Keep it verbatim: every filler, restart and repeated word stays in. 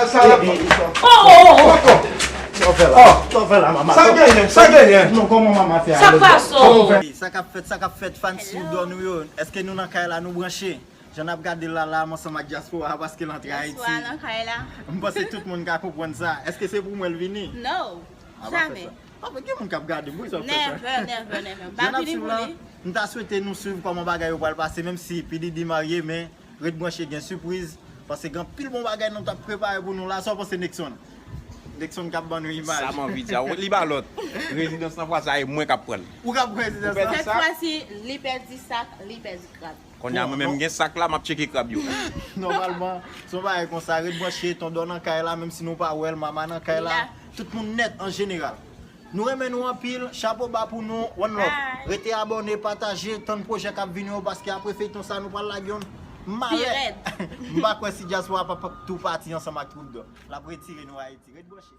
Sa la pa sa. Oh, oh, oh. Sa w fè la? Sa w fè la, mama? Sa genyen? Sa genyen? Non, kòman mama fè ale? Sa k pase? Kòman w fè? Sa k ap fèt, sa k ap fèt, fans Soudan nou yo? Èske nou nan kay la, nou branche? Jan n ap gade l la, la, m ansanm ak dyaspora a, paske l antre Ayiti. Dyaspora nan kay la. M panse tout moun ka konprann sa. Èske se pou mwen l vini? No. A, pa fè sa. Pa fè, gen moun k ap gade m, poukisa w fè sa? Never, never, never. M pa vini pou li. M ta swete nou swiv kòman bagay yo pral pase, menm si P Diddy marye, men ret branche, gen sipriz, paske gen anpil bon bagay nou t ap prepare pou nou la. Sa w panse, Nexon? Nexon k ap ban nou imaj. Sa m anvi di a w, li pa lòt. Rezidans nan fwa sa, e mwen k ap pran l. Ou k ap pran rezidans la? Sèt fwa si, li pèdi sak, li pèdi krab. Kounye a, mwen menm gen sak la, m ap tcheke krab yo. Nòmalman, se yon bagay konsa, ret branche, Tondò nan kay la, menm si nou pa wè l, mama nan kay la. Tout moun nèt an jeneral. Nou renmen nou anpil, chapo ba pou nou, one love. Rete abòne, pataje, tann pwojè k ap vini yo, paske apre feyton sa, nou pral lage yon malè. M pa kwè si dyaspora p ap tou pati ansanm ak Troupe Dò. L ap retire nou Ayiti. Ret branche.